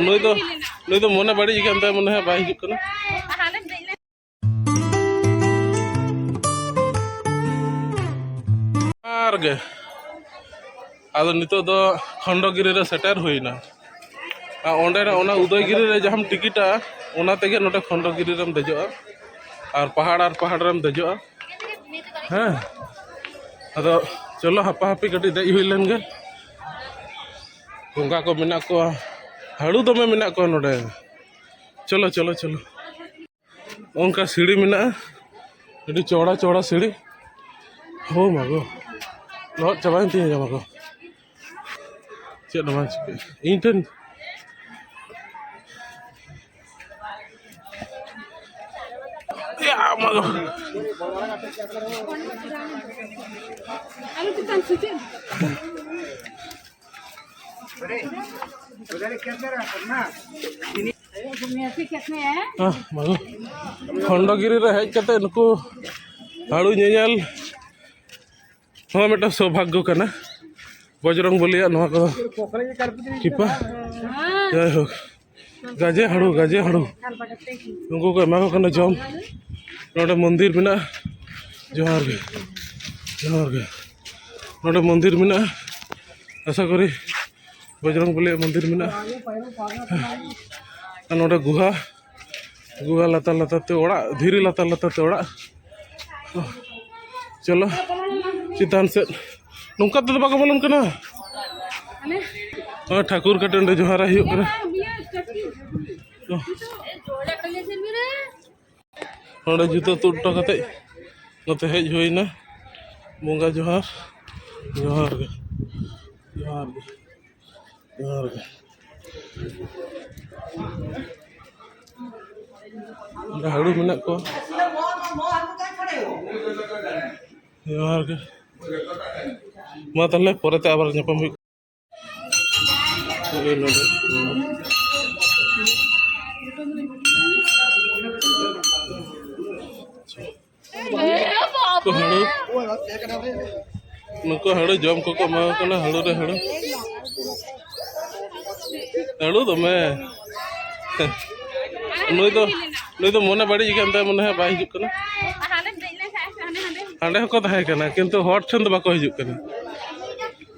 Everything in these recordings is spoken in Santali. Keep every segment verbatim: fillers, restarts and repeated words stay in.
ᱱᱩᱭ ᱫᱚ, ᱱᱩᱭ ᱫᱚ ᱢᱚᱱᱮ ᱵᱟᱹᱲᱤᱡ ᱟᱠᱟᱱ ᱛᱟᱭᱟ, ᱢᱚᱱᱮ ᱦᱚᱭ ᱵᱟᱭ ᱦᱤᱡᱩᱜ ᱠᱟᱱᱟ᱾ ᱟᱨ ᱜᱮ ᱟᱫᱚ ᱱᱤᱛᱚᱜ ᱫᱚ ᱠᱷᱚᱱᱰᱚᱜᱤᱨᱤ ᱨᱮ ᱥᱮᱴᱮᱨ ᱦᱩᱭᱱᱟ᱾ ᱟᱨ ᱚᱸᱰᱮ ᱚᱱᱟ ᱩᱫᱚᱭᱜᱤᱨᱤ ᱨᱮ ᱡᱟᱦᱟᱸᱢ ᱴᱤᱠᱤᱴᱟ, ᱚᱱᱟ ᱛᱮᱜᱮ ᱱᱚᱰᱮ ᱠᱷᱚᱱᱰᱚᱜᱤᱨᱤ ᱨᱮᱢ ᱫᱮᱡᱚᱜᱼᱟ᱾ ᱟᱨ ᱯᱟᱦᱟᱲ ᱟᱨ ᱯᱟᱦᱟᱲ ᱨᱮᱢ ᱫᱮᱡᱚᱜᱼᱟ᱾ ᱦᱮᱸ, ᱟᱫᱚ ᱪᱚᱞᱚ ᱦᱟᱯᱟ ᱦᱟᱯᱤ ᱠᱟᱹᱴᱤᱡ ᱫᱮᱡ ᱦᱩᱭ ᱞᱮᱱ ᱜᱮ᱾ ᱵᱚᱸᱜᱟ ᱠᱚ ᱢᱮᱱᱟᱜ ᱠᱚᱣᱟ, ᱦᱟᱹᱲᱩ ᱫᱚᱢᱮ ᱢᱮᱱᱟᱜ ᱠᱚᱣᱟ ᱱᱚᱰᱮ᱾ ᱪᱚᱞᱚ, ᱪᱚᱞᱚ, ᱪᱚᱞᱚ᱾ ᱚᱱᱠᱟ ᱥᱤᱲᱤ ᱢᱮᱱᱟᱜᱼᱟ, ᱟᱹᱰᱤ ᱪᱚᱲᱟ ᱪᱚᱲᱟ ᱥᱤᱲᱤ᱾ ᱦᱳ ᱢᱟᱜᱳ, ᱞᱚᱦᱚᱫ ᱪᱟᱵᱟᱭᱮᱱ ᱛᱤᱧᱟ ᱡᱟᱢᱟ ᱠᱚ᱾ ᱪᱮᱫ ᱦᱚᱸ ᱵᱟᱝ ᱪᱤᱠᱟᱹᱜᱼᱟ ᱤᱧ ᱴᱷᱮᱱ᱾ ᱭᱟ ᱢᱟᱜᱳ᱾ ᱦᱮᱸ, ᱢᱟᱜᱳ᱾ ᱠᱷᱚᱱᱰᱚᱜᱤᱨᱤ ᱨᱮ ᱦᱮᱡ ᱠᱟᱛᱮ ᱱᱩᱠᱩ ᱦᱟᱹᱲᱩ ᱧᱮᱧᱮᱞ ᱦᱚᱸ ᱢᱤᱫᱴᱟᱝ ᱥᱳᱵᱷᱟᱜᱽᱜᱚ ᱠᱟᱱᱟ᱾ ᱵᱚᱡᱽᱨᱚᱝ ᱵᱚᱞᱤᱭᱟᱜ ᱱᱚᱣᱟ ᱠᱚᱫᱚ ᱠᱨᱤᱯᱟ᱾ ᱡᱟᱭᱦᱳᱠ, ᱜᱟᱡᱮ ᱦᱟᱹᱲᱩ, ᱜᱟᱡᱮ ᱦᱟᱹᱲᱩ᱾ ᱩᱱᱠᱩ ᱠᱚ ᱮᱢᱟ ᱠᱚ ᱠᱟᱱᱟ ᱡᱚᱢ᱾ ᱱᱚᱰᱮ ᱢᱚᱱᱫᱤᱨ ᱢᱮᱱᱟᱜᱼᱟ᱾ ᱡᱚᱦᱟᱨ ᱜᱮ, ᱡᱚᱦᱟᱨ ᱜᱮ᱾ ᱱᱚᱰᱮ ᱢᱚᱱᱫᱤᱨ ᱢᱮᱱᱟᱜᱼᱟ, ᱟᱥᱟ ᱠᱚᱨᱤ ᱵᱚᱡᱽᱨᱚᱝ ᱵᱚᱞᱤᱭᱟᱜ ᱢᱚᱱᱫᱤᱨ ᱢᱮᱱᱟᱜᱼᱟ᱾ ᱟᱨ ᱱᱚᱰᱮ ᱜᱩᱦᱟ, ᱜᱩᱦᱟ ᱞᱟᱛᱟᱨ ᱞᱟᱛᱟᱨ ᱛᱮ ᱚᱲᱟᱜ, ᱫᱷᱤᱨᱤ ᱞᱟᱛᱟᱨ ᱞᱟᱛᱟᱨ ᱛᱮ ᱚᱲᱟᱜ᱾ ᱪᱚᱞᱚ ᱪᱮᱛᱟᱱ ᱥᱮᱫ᱾ ᱱᱚᱝᱠᱟ ᱛᱮᱫᱚ ᱵᱟᱠᱚ ᱵᱚᱞᱚᱱ ᱠᱟᱱᱟ᱾ ᱦᱳᱭ, ᱴᱷᱟᱹᱠᱩᱨ ᱠᱟᱴᱷᱮ ᱚᱸᱰᱮ ᱡᱚᱦᱟᱨᱟᱭ ᱦᱩᱭᱩᱜ ᱠᱟᱱᱟ᱾ ᱱᱚᱰᱮ ᱡᱩᱛᱟᱹ ᱛᱩᱫ ᱦᱚᱴᱚ ᱠᱟᱛᱮ ᱱᱚᱛᱮ ᱦᱮᱡ ᱦᱩᱭᱱᱟ᱾ ᱵᱚᱸᱜᱟ ᱡᱚᱦᱟᱨ, ᱡᱚᱦᱟᱨ ᱜᱮ, ᱡᱚᱦᱟᱨ ᱜᱮ, ᱡᱚᱦᱟᱨ ᱜᱮ᱾ ᱚᱸᱰᱮ ᱦᱟᱹᱲᱩ ᱢᱮᱱᱟᱜ ᱠᱚᱣᱟ᱾ ᱡᱚᱦᱟᱨ ᱜᱮ᱾ ᱢᱟ ᱛᱟᱦᱞᱮ ᱯᱚᱨᱮᱛᱮ ᱟᱵᱟᱨ ᱧᱟᱯᱟᱢ ᱦᱩᱭᱩᱜ᱾ ᱱᱚᱜᱼᱚᱭ ᱱᱚᱰᱮ᱾ ᱱᱩᱠᱩ ᱦᱟᱹᱲᱩ, ᱱᱩᱠᱩ ᱦᱟᱹᱲᱩ ᱡᱚᱢ ᱠᱚᱠᱚ ᱮᱢᱟ ᱠᱚ ᱠᱟᱱᱟ, ᱦᱟᱹᱲᱩ ᱨᱮ ᱦᱟᱹᱲᱩ᱾ ᱟᱹᱲᱩ ᱫᱚᱢᱮ᱾ ᱱᱩᱭ ᱫᱚ, ᱱᱩᱭ ᱫᱚ ᱢᱚᱱᱮ ᱵᱟᱹᱲᱤᱡ ᱟᱠᱟᱱ ᱛᱟᱭᱟ, ᱢᱚᱱᱮ ᱦᱚᱭ ᱵᱟᱭ ᱦᱤᱡᱩᱜ ᱠᱟᱱᱟ᱾ ᱦᱟᱸᱰᱮᱢ ᱫᱮᱡ ᱞᱮᱱᱠᱷᱟᱱ ᱥᱮ ᱦᱟᱸᱰᱮ, ᱦᱟᱸᱰᱮ᱾ ᱦᱟᱸᱰᱮ ᱦᱚᱸᱠᱚ ᱛᱟᱦᱮᱸ ᱠᱟᱱᱟ, ᱠᱤᱱᱛᱩ ᱦᱚᱲ ᱴᱷᱮᱱ ᱫᱚ ᱵᱟᱠᱚ ᱦᱤᱡᱩᱜ ᱠᱟᱱᱟ᱾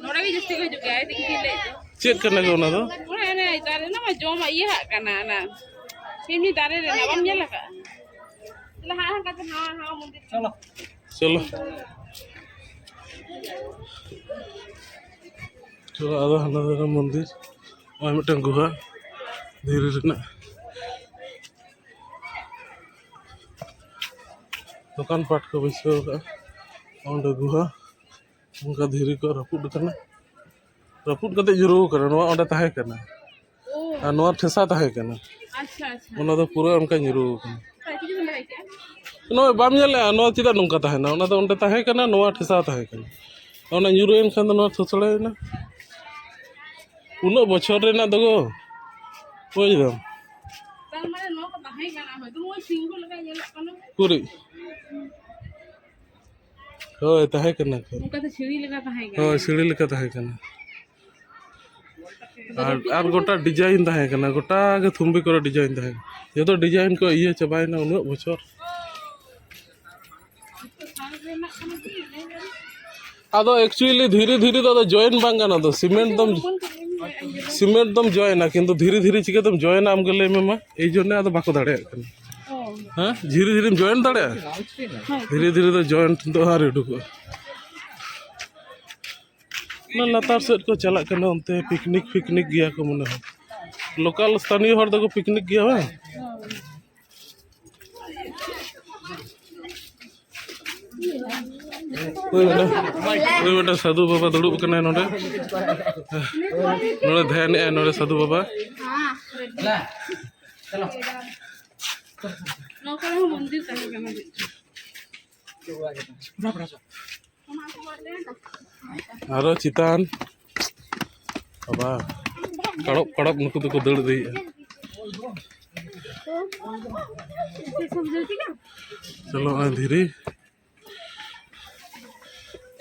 ᱱᱚᱰᱮ ᱜᱮ ᱡᱟᱹᱥᱛᱤ ᱠᱚ ᱦᱤᱡᱩᱜ ᱜᱮᱭᱟ, ᱟᱭ ᱛᱤᱠᱤᱱ ᱞᱮ ᱤᱫᱤ᱾ ᱪᱮᱫ ᱠᱟᱱᱟ ᱜᱚ ᱚᱱᱟ ᱫᱚ? ᱚᱱᱟ, ᱚᱱᱟ ᱫᱟᱨᱮ ᱨᱮᱱᱟᱜ ᱢᱟ ᱡᱚᱢᱟᱜ ᱤᱭᱟᱹ ᱦᱟᱜ ᱠᱟᱱᱟ, ᱚᱱᱟ ᱮᱢᱱᱤ ᱫᱟᱨᱮ ᱨᱮᱱᱟᱜ ᱵᱟᱢ ᱧᱮᱞ ᱟᱠᱟᱫᱼᱟ? ᱞᱟᱦᱟ ᱦᱟᱸᱜ ᱠᱟᱛᱮ ᱱᱟᱣᱟ, ᱱᱟᱣᱟ ᱢᱚᱱᱫᱤᱨ᱾ ᱪᱚᱞᱚ᱾ ᱪᱚᱞᱚ᱾ ᱪᱚᱞᱚ, ᱟᱫᱚ ᱦᱟᱱᱟ ᱫᱷᱟᱨᱮ ᱢᱚᱱᱫᱤᱨ᱾ ᱱᱚᱜᱼᱚᱭ ᱢᱤᱫᱴᱟᱝ ᱜᱩᱦᱟ, ᱫᱷᱤᱨᱤ ᱨᱮᱱᱟᱜ᱾ ᱫᱚᱠᱟᱱ ᱯᱟᱴ ᱠᱚ ᱵᱟᱹᱭᱥᱟᱹᱣ ᱟᱠᱟᱫᱼᱟ᱾ ᱚᱸᱰᱮ ᱜᱩᱦᱟ, ᱚᱱᱠᱟ ᱫᱷᱤᱨᱤ ᱠᱚ ᱨᱟᱹᱯᱩᱫ ᱟᱠᱟᱱᱟ᱾ ᱨᱟᱹᱯᱩᱫ ᱠᱟᱛᱮ ᱧᱩᱨᱩ ᱟᱠᱟᱱᱟ᱾ ᱱᱚᱣᱟ ᱚᱸᱰᱮ ᱛᱟᱦᱮᱸ ᱠᱟᱱᱟ᱾ ᱚ᱾ ᱟᱨ ᱱᱚᱣᱟ ᱴᱷᱮᱥᱟ ᱛᱟᱦᱮᱸ ᱠᱟᱱᱟ᱾ ᱟᱪᱪᱷᱟ, ᱟᱪᱪᱷᱟ᱾ ᱚᱱᱟ ᱫᱚ ᱯᱩᱨᱟᱹ ᱚᱱᱠᱟ ᱧᱩᱨᱩ ᱟᱠᱟᱱᱟ᱾ ᱛᱟᱭ ᱪᱤᱠᱟᱹ ᱛᱮᱢ ᱵᱟᱲᱟᱭ ᱠᱮᱜᱼᱟ? ᱱᱚᱜᱼᱚᱭ ᱵᱟᱢ ᱧᱮᱞᱮᱜᱼᱟ, ᱱᱚᱣᱟ ᱪᱮᱫᱟᱜ ᱱᱚᱝᱠᱟ ᱛᱟᱦᱮᱱᱟ? ᱚᱱᱟ ᱫᱚ ᱚᱸᱰᱮ ᱛᱟᱦᱮᱸ ᱠᱟᱱᱟ, ᱱᱚᱣᱟ ᱴᱷᱮᱥᱟ ᱛᱟᱦᱮᱸ ᱠᱟᱱᱟ᱾ ᱚᱱᱟ ᱧᱩᱨᱩᱭᱮᱱ ᱠᱷᱟᱱ ᱫᱚ ᱱᱚᱣᱟ ᱛᱷᱚᱥᱲᱟᱭᱮᱱᱟ᱾ ᱩᱱᱟᱹᱜ ᱵᱚᱪᱷᱚᱨ ᱨᱮᱱᱟᱜ ᱫᱚ ᱜᱚ, ᱵᱩᱡᱽ ᱫᱟᱢ᱾ ᱛᱟᱨ ᱢᱟᱱᱮ ᱱᱚᱣᱟ ᱠᱚ ᱛᱟᱦᱮᱸ ᱠᱟᱱᱟ, ᱦᱚᱭᱛᱚ ᱱᱚᱣᱟ ᱥᱤᱝᱦᱚ ᱞᱮᱠᱟ ᱧᱮᱞᱚᱜ ᱠᱟᱱᱟ᱾ ᱩᱠᱩᱨᱤᱡ᱾ ᱦᱳᱭ, ᱛᱟᱦᱮᱸ ᱠᱟᱱᱟ ᱠᱚ᱾ ᱚᱱᱠᱟ ᱛᱮ ᱥᱤᱲᱤ ᱞᱮᱠᱟ ᱛᱟᱦᱮᱸ ᱠᱟᱱᱟ᱾ ᱦᱳᱭ, ᱥᱤᱲᱤ ᱞᱮᱠᱟ ᱛᱟᱦᱮᱸ ᱠᱟᱱᱟ᱾ ᱟᱨ, ᱟᱨ ᱜᱚᱴᱟ ᱰᱤᱡᱟᱭᱤᱱ ᱛᱟᱦᱮᱸ ᱠᱟᱱᱟ, ᱜᱚᱴᱟ ᱜᱮ ᱛᱷᱩᱢᱵᱤ ᱠᱚᱨᱮ ᱰᱤᱡᱟᱭᱤᱱ ᱛᱟᱦᱮᱸ ᱠᱟᱱᱟ᱾ ᱡᱚᱛᱚ ᱰᱤᱡᱟᱭᱤᱱ ᱠᱚ ᱤᱭᱟᱹ ᱪᱟᱵᱟᱭᱮᱱᱟ ᱩᱱᱟᱹᱜ ᱵᱚᱪᱷᱚᱨ᱾ ᱟᱫᱚ actually ᱫᱷᱤᱨᱮ ᱫᱷᱤᱨᱮ ᱫᱚ ᱟᱫᱚ ᱡᱚᱭᱮᱱ ᱵᱟᱝ ᱜᱟᱱᱚᱜ ᱫᱚ, ᱥᱤᱢᱮᱱᱴ ᱫᱚᱢ, ᱥᱤᱢᱮᱱᱴ ᱫᱚᱢ ᱡᱚᱭᱮᱱᱟ, ᱠᱤᱱᱛᱩ ᱫᱷᱤᱨᱮ ᱫᱷᱤᱨᱮ ᱪᱤᱠᱟᱹᱛᱮᱢ ᱡᱚᱭᱮᱱᱟ ᱟᱢ ᱜᱮ ᱞᱟᱹᱭ ᱢᱮ ᱢᱟ? ᱮᱭ ᱡᱚᱱᱱᱮ ᱟᱫᱚ ᱵᱟᱠᱚ ᱫᱟᱲᱮᱭᱟᱜ ᱠᱟᱱᱟ᱾ ᱚ᱾ ᱦᱮᱸ, ᱫᱷᱤᱨᱮ ᱫᱷᱤᱨᱮᱢ ᱡᱚᱭᱮᱱ ᱫᱟᱲᱮᱭᱟᱜᱼᱟ? ᱦᱳᱭ᱾ ᱫᱷᱤᱨᱮ ᱫᱷᱤᱨᱮ ᱫᱚ ᱡᱚᱭᱮᱱᱴ ᱫᱚ ᱟᱹᱣᱨᱤ ᱩᱰᱩᱠᱚᱜᱼᱟ᱾ ᱚᱱᱟ ᱞᱟᱛᱟᱨ ᱥᱮᱫ ᱠᱚ ᱪᱟᱞᱟᱜ ᱠᱟᱱᱟ, ᱚᱱᱛᱮ ᱯᱤᱠᱱᱤᱠ ᱯᱷᱤᱠᱱᱤᱠ ᱜᱮᱭᱟ ᱠᱚ ᱢᱚᱱᱮ ᱦᱚᱭ᱾ ᱞᱳᱠᱟᱞ ᱥᱛᱷᱟᱱᱤᱭᱚ ᱦᱚᱲ ᱫᱚᱠᱚ ᱯᱤᱠᱱᱤᱠ ᱜᱮᱭᱟ ᱵᱟᱝ? ᱳᱭ ᱢᱤᱫᱴᱟᱝ, ᱳᱭ ᱢᱤᱫᱴᱟᱝ ᱥᱟᱹᱫᱷᱩ ᱵᱟᱵᱟ ᱫᱩᱲᱩᱵ ᱟᱠᱟᱱᱟᱭ ᱱᱚᱰᱮ᱾ ᱱᱚᱰᱮ ᱫᱷᱮᱭᱟᱱ ᱮᱜᱼᱟᱭ ᱱᱚᱰᱮ ᱥᱟᱹᱫᱷᱩ ᱵᱟᱵᱟ᱾ ᱱᱚᱝᱠᱟ ᱦᱚᱸ ᱢᱚᱱᱫᱤᱨ ᱛᱟᱦᱮᱸ ᱠᱟᱱᱟ᱾ ᱟᱨᱚ ᱪᱮᱛᱟᱱ᱾ ᱵᱟᱵᱟ, ᱠᱟᱲᱚᱵ ᱠᱟᱲᱚᱵ ᱱᱩᱠᱩ ᱫᱚᱠᱚ ᱫᱟᱹᱲ ᱤᱫᱤᱭᱮᱫᱼᱟ᱾ ᱪᱚᱞᱚ, ᱱᱚᱜᱼᱚᱭ ᱫᱷᱤᱨᱤ᱾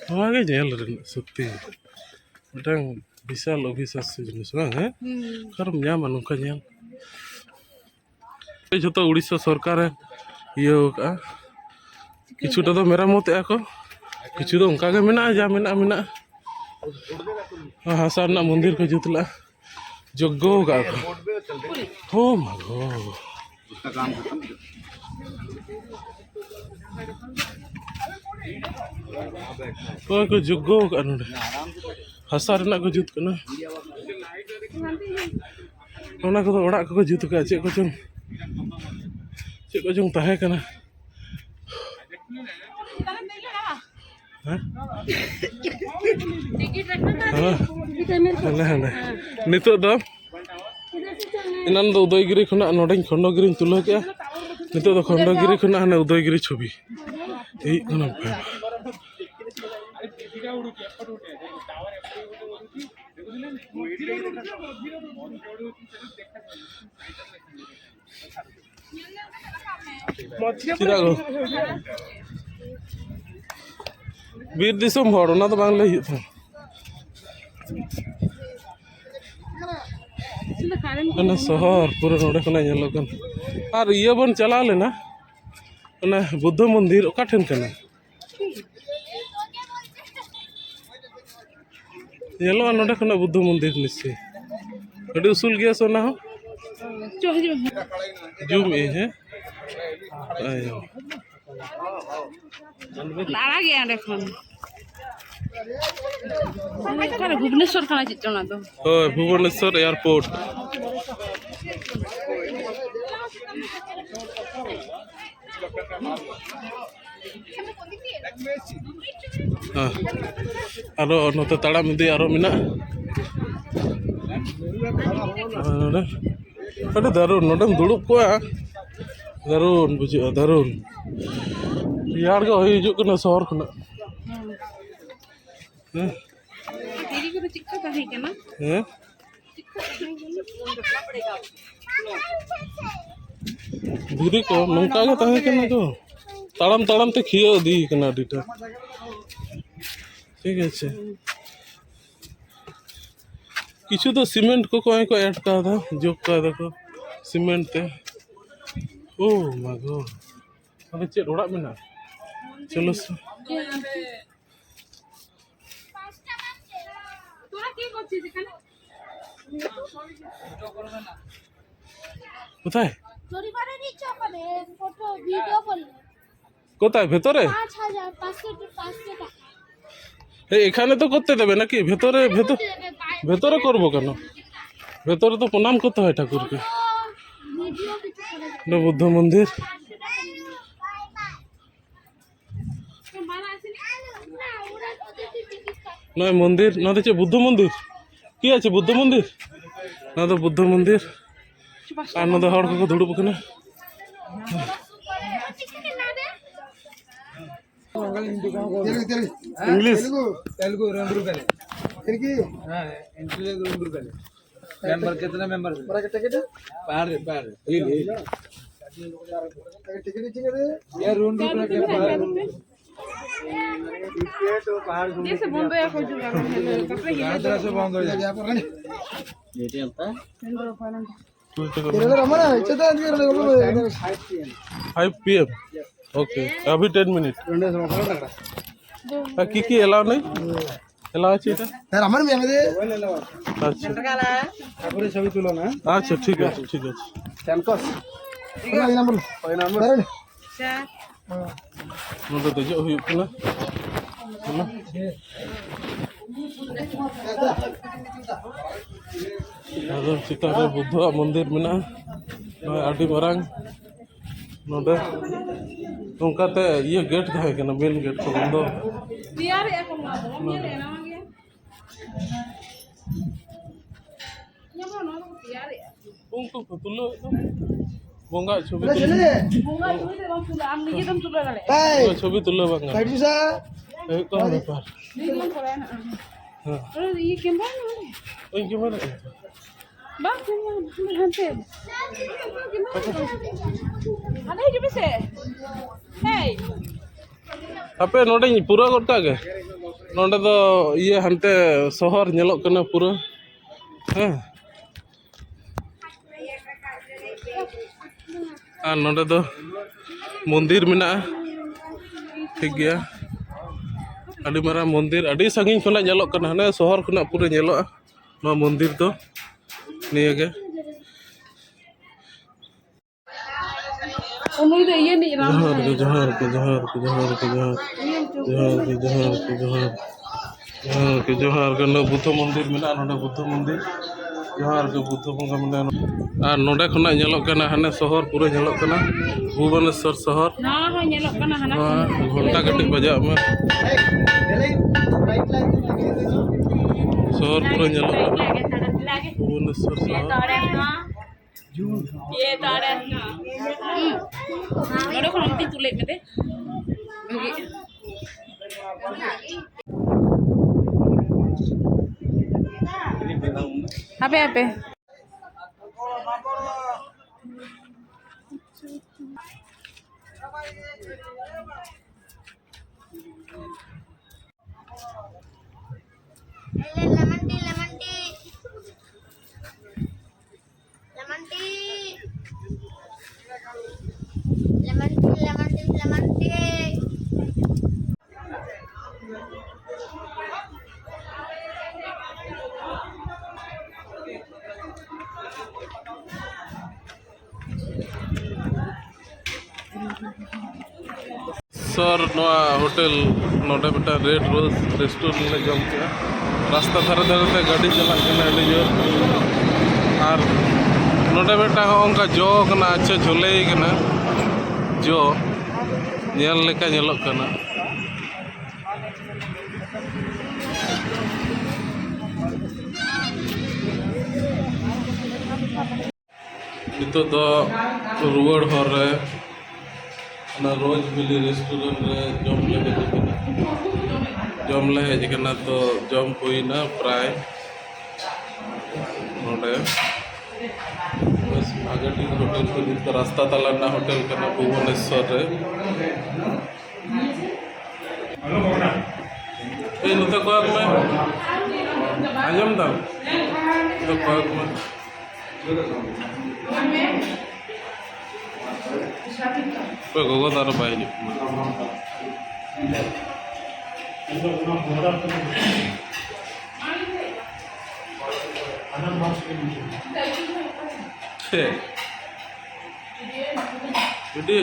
ᱱᱚᱣᱟ ᱜᱮ ᱧᱮᱞ ᱨᱮᱱᱟᱜ ᱥᱚᱛᱛᱤ᱾ ᱢᱤᱫᱴᱟᱝ ᱵᱤᱥᱟᱞ ᱚᱵᱤᱥᱟᱥᱥᱚ ᱡᱤᱱᱤᱥ ᱵᱟᱝ, ᱦᱮᱸ? ᱦᱩᱸ᱾ ᱚᱠᱟᱨᱮᱢ ᱧᱟᱢᱟ ᱱᱚᱝᱠᱟ ᱧᱮᱞ? ᱡᱷᱚᱛᱚ ᱩᱲᱤᱥᱥᱟ ᱥᱚᱨᱠᱟᱨᱮ ᱤᱭᱟᱹ ᱟᱠᱟᱫᱼᱟ᱾ ᱠᱤᱪᱷᱩᱴᱟ ᱫᱚ ᱢᱮᱨᱟᱢᱚᱛᱮᱜᱼᱟ ᱠᱚ, ᱠᱤᱪᱷᱩ ᱫᱚ ᱚᱱᱠᱟ ᱜᱮ ᱢᱮᱱᱟᱜᱼᱟ, ᱡᱟ ᱢᱮᱱᱟᱜᱼᱟ, ᱢᱮᱱᱟᱜᱼᱟ᱾ ᱦᱟᱥᱟ ᱨᱮᱱᱟᱜ ᱢᱚᱱᱫᱤᱨ ᱠᱚ ᱡᱩᱛ ᱞᱮᱜᱼᱟ, ᱡᱳᱜᱽᱜᱚ ᱟᱠᱟᱫᱼᱟ ᱠᱚ᱾ ᱦᱳ ᱢᱟ ᱜᱳ᱾ ᱱᱚᱜᱼᱚᱭ ᱠᱚ ᱡᱳᱜᱽᱜᱚ ᱟᱠᱟᱫᱼᱟ ᱱᱚᱰᱮ, ᱦᱟᱥᱟ ᱨᱮᱱᱟᱜ ᱠᱚ ᱡᱩᱛ ᱠᱟᱱᱟ᱾ ᱚᱱᱟ ᱠᱚᱫᱚ ᱚᱲᱟᱜ ᱠᱚᱠᱚ ᱡᱩᱛ ᱟᱠᱟᱫᱼᱟ, ᱪᱮᱫ ᱠᱚᱪᱚᱝ, ᱪᱮᱫ ᱠᱚᱪᱚᱝ ᱛᱟᱦᱮᱸ ᱠᱟᱱᱟ᱾ ᱦᱮᱸ? ᱦᱮᱸ? ᱦᱟᱸᱰᱮ, ᱦᱟᱸᱰᱮ᱾ ᱱᱤᱛᱚᱜ ᱫᱚ, ᱮᱱᱟᱱ ᱫᱚ ᱩᱫᱚᱭᱜᱤᱨᱤ ᱠᱷᱚᱱᱟᱜ ᱱᱚᱰᱮᱧ ᱠᱷᱚᱱᱰᱚᱜᱤᱨᱤᱧ ᱛᱩᱞᱟᱹᱣ ᱠᱮᱜᱼᱟ, ᱱᱤᱛᱚᱜ ᱫᱚ ᱠᱷᱚᱱᱰᱚᱜᱤᱨᱤ ᱠᱷᱚᱱᱟᱜ ᱦᱟᱱᱮ ᱩᱫᱚᱭᱜᱤᱨᱤ ᱪᱷᱚᱵᱤ ᱦᱩᱭᱩᱜ ᱠᱟᱱᱟ᱾ ᱪᱮᱫᱟᱜ ᱜᱳ? ᱵᱤᱨ ᱫᱤᱥᱚᱢ ᱦᱚᱲ, ᱚᱱᱟ ᱫᱚ ᱵᱟᱝ ᱞᱟᱹᱭ ᱦᱩᱭᱩᱜ ᱛᱟᱢᱟ᱾ ᱚᱱᱟ ᱥᱚᱦᱚᱨ ᱯᱩᱨᱟᱹ ᱱᱚᱰᱮ ᱠᱷᱚᱱᱟᱜ ᱧᱮᱞᱚᱜ ᱠᱟᱱᱟ᱾ ᱟᱨ ᱤᱭᱟᱹ ᱵᱚᱱ ᱪᱟᱞᱟᱣ ᱞᱮᱱᱟ, ᱚᱱᱟ ᱵᱩᱫᱽᱫᱷᱚ ᱢᱚᱱᱫᱤᱨ ᱚᱠᱟ ᱴᱷᱮᱱ ᱠᱟᱱᱟ? ᱧᱮᱞᱚᱜᱼᱟ ᱱᱚᱰᱮ ᱠᱷᱚᱱᱟᱜ ᱵᱩᱫᱽᱫᱷᱚ ᱢᱚᱱᱫᱤᱨ ᱱᱤᱥᱪᱚᱭ᱾ ᱟᱹᱰᱤ ᱩᱥᱩᱞ ᱜᱮᱭᱟ ᱥᱮ ᱚᱱᱟ ᱦᱚᱸ? ᱪᱚ, ᱦᱤᱡᱩᱜ ᱢᱮ᱾ ᱡᱩᱢ ᱮ, ᱦᱮᱸ? ᱟᱭᱳ᱾ ᱟᱲᱟᱜᱮᱜᱼᱟ ᱚᱸᱰᱮ ᱠᱷᱚᱱ᱾ ᱚᱠᱟᱨᱮ ᱵᱷᱩᱵᱽᱱᱮᱥᱚᱨ ᱠᱟᱱᱟ ᱪᱮᱫ ᱪᱚ ᱚᱱᱟ ᱫᱚ? ᱦᱳᱭ, ᱵᱷᱩᱵᱽᱱᱮᱥᱚᱨ ᱮᱭᱟᱨᱯᱳᱨᱴ᱾ ᱦᱮᱸ᱾ ᱟᱨᱚ ᱱᱚᱛᱮ ᱛᱟᱲᱟᱢ ᱤᱫᱤ ᱟᱨᱚ ᱢᱮᱱᱟᱜᱼᱟ᱾ ᱟᱨ ᱱᱚᱰᱮ ᱟᱹᱰᱤ ᱫᱟᱨᱩᱱ, ᱱᱚᱰᱮᱢ ᱫᱩᱲᱩᱵ ᱠᱚᱜᱼᱟ, ᱫᱟᱨᱩᱱ ᱵᱩᱡᱷᱟᱹᱜᱼᱟ, ᱫᱟᱨᱩᱱ᱾ ᱨᱮᱭᱟᱲ ᱜᱮ ᱦᱚᱭ ᱦᱤᱡᱩᱜ ᱠᱟᱱᱟ ᱥᱚᱦᱚᱨ ᱠᱷᱚᱱᱟᱜ᱾ ᱦᱮᱸ? ᱫᱷᱤᱨᱤ ᱠᱚᱫᱚ ᱪᱮᱫᱠᱟ ᱛᱟᱦᱮᱸ ᱠᱟᱱᱟ? ᱦᱮᱸ? ᱫᱷᱤᱨᱤ ᱠᱚ ᱱᱚᱝᱠᱟ ᱜᱮ ᱛᱟᱦᱮᱸ ᱠᱟᱱᱟ ᱛᱚ᱾ ᱛᱟᱲᱟᱢ ᱛᱟᱲᱟᱢ ᱛᱮ ᱠᱷᱤᱭᱟᱹ ᱤᱫᱤ ᱠᱟᱱᱟ ᱟᱹᱰᱤᱴᱟ᱾ ᱴᱷᱤᱠ ᱟᱪᱷᱮ᱾ ᱠᱤᱪᱷᱩ ᱫᱚ ᱥᱤᱢᱮᱱᱴ ᱠᱚᱠᱚ ᱱᱚᱜᱼᱚᱭ ᱠᱚ ᱮᱰ ᱠᱟᱣᱫᱟ, ᱡᱳᱜ ᱠᱟᱣᱫᱟ ᱠᱚ ᱥᱤᱢᱮᱱᱴ ᱛᱮ᱾ ᱳ ᱢᱟ ᱜᱳ, ᱟᱫᱚ ᱪᱮᱫ ᱚᱲᱟᱜ ᱢᱮᱱᱟᱜᱼᱟ? ᱪᱚᱞᱚ ᱥᱮ᱾ কোথায়? পরিবারের ইচ্ছা করে ফটো ভিডিও করলে কোথায়? ভেতরে? পাঁচ হাজার পাঁচশো, পাঁচশো টাকা। এই এখানে তো করতে দেবে নাকি? ভেতরে, ভেতর-, ভেতরে করবো কেন? ভেতরে তো প্রণাম করতে হয় ঠাকুরকে। ভিডিও কিছু করে দেবে। এটা বুদ্ধ মন্দির। পাঁচশো টাকা নিয়ে। ᱱᱚᱜᱼᱚᱭ ᱢᱚᱱᱫᱤᱨ, ᱱᱚᱣᱟ ᱫᱚ ᱪᱮᱫ ᱵᱩᱫᱽᱫᱷᱚ ᱢᱚᱱᱫᱤᱨ? ᱪᱮᱫ ᱟᱪᱪᱷᱟ, ᱵᱩᱫᱽᱫᱷᱚ ᱢᱚᱱᱫᱤᱨ? ᱱᱚᱣᱟ ᱫᱚ ᱵᱩᱫᱽᱫᱷᱚ ᱢᱚᱱᱫᱤᱨ᱾ ᱟᱨ ᱱᱚᱰᱮ ᱦᱚᱲ ᱠᱚᱠᱚ ᱫᱩᱲᱩᱵ ᱟᱠᱟᱱᱟ᱾ ఇంగ్లీష్. తెలుగు రెండు రూపాయలు. రెండు రూపాయలు. मेंबर कितना मेंबर? Ticket, ticket. बाहर, बाहर. ये, ये. टिकट इच्छा करे. ये रूम भी जैसे बंद हो या कोई जुगाड़ नहीं है, कपड़े हिले. तरह से बंद हो जाए. Five PM. ওকে, अभी টেন মিনিট. আর কি কি এলাও নেই? এলাও আছে এটা? স্যার, আমার মেয়ে আমাদের আচ্ছা. ঠাকুরের ছবি তুলো না. আচ্ছা, ঠিক আছে, ঠিক আছে. ক্যাম্পাস. ওই নাম্বার. ওই নাম্বার. স্যার. ᱱᱚᱰᱮ ᱫᱮᱡᱚᱜ ᱦᱩᱭᱩᱜ ᱠᱟᱱᱟ᱾ ᱟᱫᱚ ᱪᱮᱛᱟᱱ ᱨᱮ ᱵᱩᱫᱽᱫᱷᱚᱣᱟᱜ ᱢᱚᱱᱫᱤᱨ ᱢᱮᱱᱟᱜᱼᱟ᱾ ᱱᱚᱜᱼᱚᱭ ᱟᱹᱰᱤ ᱢᱟᱨᱟᱝ ᱱᱚᱰᱮ ᱱᱚᱝᱠᱟᱛᱮ ᱤᱭᱟᱹ ᱜᱮᱴ ᱛᱟᱦᱮᱸ ᱠᱟᱱᱟ, ᱢᱮᱱ ᱜᱮᱴ ᱠᱚ ᱵᱚᱱᱫᱚ᱾ ᱛᱮᱭᱟᱨᱮᱜᱼᱟ ᱠᱚ ᱱᱚᱣᱟ ᱫᱚ, ᱵᱟᱢ ᱧᱮᱞᱮᱜᱼᱟ ᱱᱟᱣᱟ ᱜᱮ? ᱧᱮᱞ ᱢᱮ, ᱱᱚᱣᱟ ᱫᱚᱠᱚ ᱛᱮᱭᱟᱨᱮᱜᱼᱟ᱾ ᱩᱱᱠᱩ ᱠᱚ ᱛᱩᱞᱟᱹᱣᱮᱫ ᱫᱚ᱾ ᱵᱚᱸᱜᱟ ᱪᱷᱚᱵᱤ ᱛᱩᱞᱟᱹᱣ᱾ ᱵᱚᱸᱜᱟ ᱪᱷᱚᱵᱤ ᱫᱚ ᱵᱟᱢ ᱛᱩᱞᱟᱹᱣᱟ, ᱟᱢ ᱱᱤᱡᱮ ᱫᱚᱢ ᱛᱩᱞᱟᱹᱣ ᱫᱟᱲᱮᱭᱟᱜᱼᱟ᱾ ᱵᱚᱸᱜᱟ ᱪᱷᱚᱵᱤ ᱛᱩᱞᱟᱹᱣ ᱵᱟᱝ ᱜᱟᱱᱚᱜᱼᱟ᱾ ᱮᱭ ᱠᱚ ᱵᱮᱯᱟᱨ᱾ ᱱᱤᱡᱮ ᱫᱚᱢ ᱠᱚᱨᱟᱣᱟ ᱱᱟᱜ᱾ ᱦᱮᱸ᱾ ᱚᱱᱟ ᱤᱭᱟᱹ ᱠᱮᱢᱮᱨᱟ ᱢᱮᱱᱟᱜᱼᱟ? ᱳᱭ ᱠᱮᱢᱮᱨᱟ᱾ ᱵᱟᱝ, ᱦᱟᱱᱛᱮ᱾ ᱦᱟᱱᱮ ᱦᱤᱡᱩᱜ ᱢᱮᱥᱮ᱾ ᱦᱮᱭ᱾ ᱦᱟᱯᱮ, ᱱᱚᱰᱮᱧ ᱯᱩᱨᱟᱹᱣ ᱜᱚᱫ ᱠᱟᱜ ᱜᱮ᱾ ᱱᱚᱰᱮ ᱫᱚ ᱤᱭᱟᱹ, ᱦᱟᱱᱛᱮ ᱥᱚᱦᱚᱨ ᱧᱮᱞᱚᱜ ᱠᱟᱱᱟ ᱯᱩᱨᱟᱹ᱾ ᱦᱮᱸ᱾ ᱟᱨ ᱱᱚᱰᱮ ᱫᱚ ᱢᱚᱱᱫᱤᱨ ᱢᱮᱱᱟᱜᱼᱟ, ᱴᱷᱤᱠ ᱜᱮᱭᱟ, ᱟᱹᱰᱤ ᱢᱟᱨᱟᱝ ᱢᱚᱱᱫᱤᱨ, ᱟᱹᱰᱤ ᱥᱟᱺᱜᱤᱧ ᱠᱷᱚᱱᱟᱜ ᱧᱮᱞᱚᱜ ᱠᱟᱱᱟ, ᱦᱟᱱᱮ ᱥᱚᱦᱚᱨ ᱠᱷᱚᱱᱟᱜ ᱯᱩᱨᱟᱹ ᱧᱮᱞᱚᱜᱼᱟ ᱱᱚᱣᱟ ᱢᱚᱱᱫᱤᱨ ᱫᱚ ᱱᱤᱭᱟᱹ ᱜᱮ᱾ ᱩᱱᱤ ᱫᱚ ᱤᱭᱟᱹ ᱨᱤᱱᱤᱡ ᱨᱟᱢ ᱡᱚᱦᱟᱨ ᱜᱮ, ᱡᱚᱦᱟᱨ ᱜᱮ, ᱡᱚᱦᱟᱨ ᱜᱮ, ᱡᱚᱦᱟᱨ ᱜᱮ, ᱡᱚᱦᱟᱨ ᱜᱮ, ᱡᱚᱦᱟᱨ ᱜᱮ, ᱡᱚᱦᱟᱨ ᱜᱮ, ᱡᱚᱦᱟᱨ ᱜᱮ᱾ ᱡᱚᱦᱟᱨ ᱜᱮ, ᱡᱚᱦᱟᱨ ᱜᱮ᱾ ᱱᱚᱰᱮ ᱵᱩᱫᱽᱫᱷᱚ ᱢᱚᱱᱫᱤᱨ ᱢᱮᱱᱟᱜᱼᱟ, ᱱᱚᱰᱮ ᱵᱩᱫᱽᱫᱷᱚ ᱢᱚᱱᱫᱤᱨ᱾ ᱡᱚᱦᱟᱨ ᱜᱮ, ᱵᱩᱫᱽᱫᱷᱚ ᱵᱚᱸᱜᱟ ᱢᱮᱱᱟᱭᱟ᱾ ᱟᱨ ᱱᱚᱰᱮ ᱠᱷᱚᱱᱟᱜ ᱧᱮᱞᱚᱜ ᱠᱟᱱᱟ, ᱦᱟᱱᱮ ᱥᱚᱦᱚᱨ ᱯᱩᱨᱟᱹ ᱧᱮᱞᱚᱜ ᱠᱟᱱᱟ, ᱵᱷᱩᱵᱚᱱᱮᱥᱚᱨ ᱥᱚᱦᱚᱨ᱾ ᱱᱚᱣᱟ ᱦᱚᱸ ᱧᱮᱞᱚᱜ ᱠᱟᱱᱟ, ᱦᱟᱱᱟ ᱱᱚᱣᱟ ᱠᱷᱚᱱ᱾ ᱜᱷᱚᱱᱴᱟ ᱠᱟᱹᱴᱤᱡ ᱵᱟᱡᱟᱜ ᱢᱟ᱾ ᱥᱚᱦᱚᱨ ᱯᱩᱨᱟᱹ ᱧᱮᱞᱚᱜ ᱠᱟᱱᱟ, ᱵᱷᱩᱵᱚᱱᱮᱥᱚᱨ ᱥᱚᱦᱚᱨ᱾ ᱤᱭᱟᱹ ᱫᱟᱲᱮ ᱱᱟ᱾ ᱦᱩᱸ᱾ ᱱᱚᱰᱮ ᱠᱷᱚᱱ ᱚᱱᱛᱮᱧ ᱛᱩᱞᱮᱫ ᱢᱮᱛᱮ᱾ ᱵᱷᱟᱹᱜᱤ᱾ ᱦᱟᱯᱮ, ᱦᱟᱯᱮ᱾ Lemon tea, lemon tea. Lemon tea. Lemon tea, lemon tea, lemon tea. ᱥᱚᱨ ᱱᱚᱣᱟ ᱦᱳᱴᱮᱞ, ᱱᱚᱰᱮ ᱢᱤᱫᱴᱟᱝ ᱨᱮᱰ ᱨᱳᱡᱽ ᱨᱮᱥᱴᱩᱨᱮᱱᱴ ᱞᱮ ᱡᱚᱢ ᱠᱮᱜᱼᱟ᱾ ᱨᱟᱥᱛᱟ ᱫᱷᱟᱨᱮ ᱫᱷᱟᱨᱮ ᱛᱮ ᱜᱟᱹᱰᱤ ᱪᱟᱞᱟᱜ ᱠᱟᱱᱟ ᱟᱹᱰᱤ ᱡᱳᱨ᱾ ᱟᱨ ᱱᱚᱰᱮ ᱢᱤᱫᱴᱟᱝ ᱦᱚᱸᱜᱼᱚ ᱱᱚᱝᱠᱟ ᱡᱚ ᱠᱟᱱᱟ, ᱟᱪᱪᱷᱟ ᱡᱷᱚᱞᱮᱭ ᱠᱟᱱᱟ ᱡᱚ, ᱧᱮᱞ ᱞᱮᱠᱟ ᱧᱮᱞᱚᱜ ᱠᱟᱱᱟ᱾ ᱱᱤᱛᱚᱜ ᱫᱚ ᱨᱩᱣᱟᱹᱲ ᱦᱚᱨ ᱨᱮ ᱚᱱᱟ ᱨᱳᱡᱽ ᱵᱷᱮᱞᱤ ᱨᱮᱥᱴᱩᱨᱮᱱᱴ ᱨᱮ ᱡᱚᱢ ᱞᱮ ᱦᱮᱡ ᱟᱠᱟᱱᱟ᱾ ᱡᱚᱢ ᱞᱮ ᱦᱮᱡ ᱟᱠᱟᱱᱟ, ᱛᱚ ᱡᱚᱢ ᱦᱩᱭᱱᱟ ᱯᱨᱟᱭ ᱱᱚᱰᱮ᱾ ᱵᱮᱥ ᱵᱷᱟᱜᱮ ᱴᱷᱤᱠ ᱦᱳᱴᱮᱞ ᱠᱚ ᱡᱩᱛ ᱠᱟᱜᱼᱟ, ᱨᱟᱥᱛᱟ ᱛᱟᱞᱟ ᱨᱮᱱᱟᱜ ᱦᱳᱴᱮᱞ ᱠᱟᱱᱟ ᱵᱷᱩᱵᱚᱱᱮᱥᱥᱚᱨ ᱨᱮ᱾ ᱮᱭ ᱱᱚᱛᱮ ᱠᱚᱭᱚᱜ ᱢᱮ, ᱟᱸᱡᱚᱢ ᱫᱟᱢ? ᱚᱠᱚᱭ ᱠᱚ? ᱚᱠᱚᱭ ᱜᱚᱜᱚ ᱫᱚ ᱟᱨᱚ ᱵᱟᱭ ᱦᱤᱡᱩᱜ ᱠᱟᱱᱟ? ᱪᱮᱫ? ᱡᱩᱫᱤ